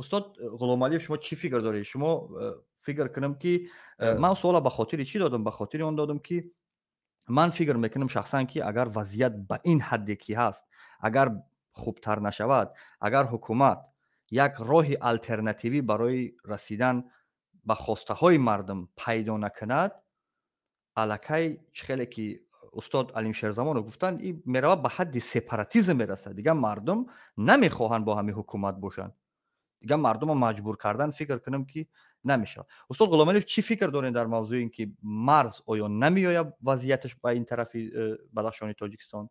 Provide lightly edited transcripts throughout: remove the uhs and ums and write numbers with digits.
Устод Ғуломалиев, шумо чӣ фикр доред? Шумо фикр кунам, ки ман суола ба хотири чӣ додам? Ба хотири он додам, ки ман фикр мекунам шахсан, ки агар вазъият ба ин ҳадде ки ҳаст, агар хубтар нашавад, агар ҳукумат як роҳи алтернативӣ барои расидан ба хостаҳои мардум пайдо накунад, аллакай чӣ хеле ки устод Алим Шерзамонов гуфтанд, и меравад, ба ҳадди сепаратизм мерасад. Дигар мардум намехоҳанд бо ҳамин ҳукумат бошанд. Дигар мардумро маҷбур кардан, фикр кунам, ки намешавад. Устод Ғуломалиев, чӣ фикр доред дар мавзӯи ин ки марз оё намеояд вазъияташ ба ин тарафи Бадахшони Тоҷикистон?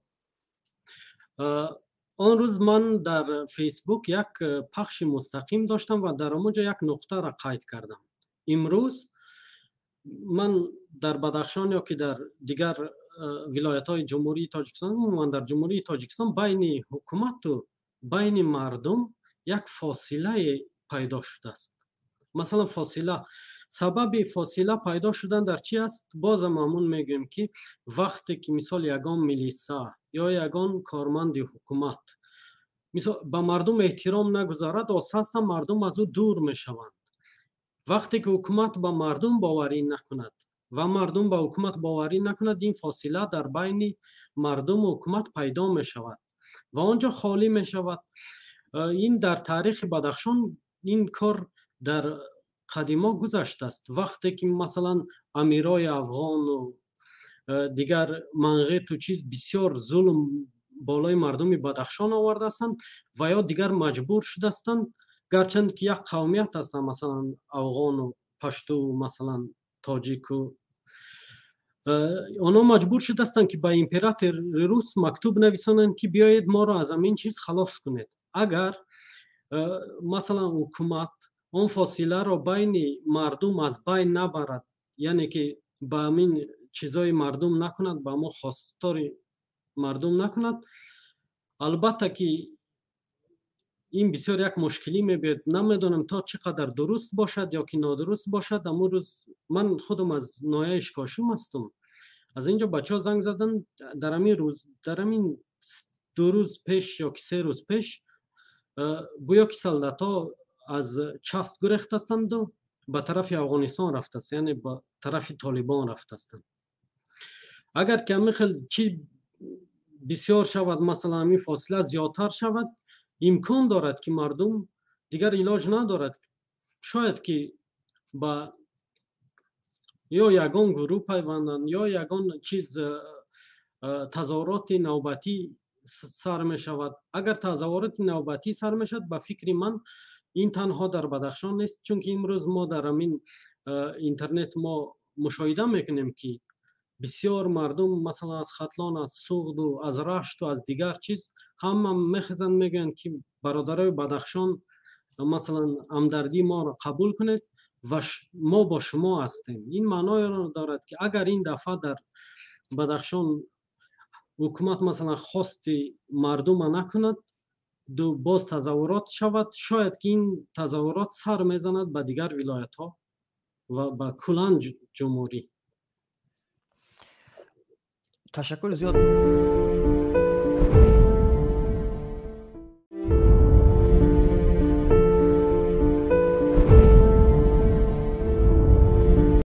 Он рӯз ман дар Фейсбук як пахши мустақим доштам ва дар он ҷо як нуқтаро қайд кардам. Имрӯз ман дар Бадахшон ё ки дар дигар вилоятҳои Ҷумҳурии Тоҷикистон, умуман дар Ҷумҳурии Тоҷикистон, байни ҳукумату байни мардум як фосилае пайдо шудааст. Масалан, фосила, сабаби фосила пайдо шудан дар чи аст? Бозам ҳамун мегӯем, ки вақте ки, мисол, ягон милиса ё ягон корманди ҳукумат, мисол, ба мардум эҳтиром нагузорад, оста оста мардум аз ӯ дур мешаванд. Вақте ки ҳукумат ба мардум боварӣ накунад ва мардум ба ҳукумат боварӣ накунад, ин фосила дар байни мардуму ҳукумат пайдо мешавад ва он ҷо холӣ мешавад. Ин дар таърихи Бадахшон ин кор дар қадимо гузаштааст. Вақте ки, масалан, амирои афғону дигар манғиту чиз бисёр зулм болои мардуми Бадахшон овардаастанд ва ё дигар маҷбур шудастанд, гарчанд ки як қавмият ҳастанд, масалан, афғону пашту, масалан, тоҷику, онҳо маҷбур шудастанд, ки ба императори рус мактуб нависонанд, ки биёед, моро аз ҳамин чиз халос кунед. Агар, масалан, ҳукумат он фосиларо байни мардум аз байн набарад, яъне ки ба ҳамин чизои мардум накунад, ба ҳамон хостори мардум накунад, албатта ки ин бисёр як мушкилӣ мебиёд. Намедонам, то чӣ қадар дуруст бошад ё ки нодуруст бошад. Ҳамун рӯз ман худам аз ноҳияи Ишкошим ҳастам. Аз ин ҷо бачаҳо занг заданд. Дар ҳамин рӯз, дар ҳамин 2 рӯз пеш ё ки 3 рӯз пеш, гӯё ки солдатҳо аз часть гурехтастанду ба тарафи Афғонистон рафтаст, яъне ба тарафи Толибон рафтастанд. Агар ки ҳамин хел чи бисёр шавад, масалан, ҳамин фосила зиёдтар шавад, имкон дорад, ки мардум дигар илоҷ надорад, шояд ки ба ё ягон гурӯҳ пайванданд ё ягон чиз, тазоҳуроти навбатӣ сар мешавад. Агар тазоҳуроти навбатӣ сар мешавад, ба фикри ман, ин танҳо дар Бадахшон нест, чунки имрӯз мо дар ҳамин интернет мо мушоҳида мекунем, ки бисёр мардум, масалан, аз Хатлон, аз Суғду, аз Рашту, аз дигар чиз ҳама мехезанд, мегӯянд, ки бародарои Бадахшон, масалан, ҳамдардии моро қабул кунед ва мо бо шумо ҳастем. Ин маъноеро дорад, ки агар ин дафъа дар Бадахшон ҳукумат, масалан, хости мардума накунад, боз тазоҳурот шавад, шояд ки ин тазоҳурот сар мезанад ба дигар вилоятҳо ва ба куллан ҷумҳурӣ. Ташаккури зиёд.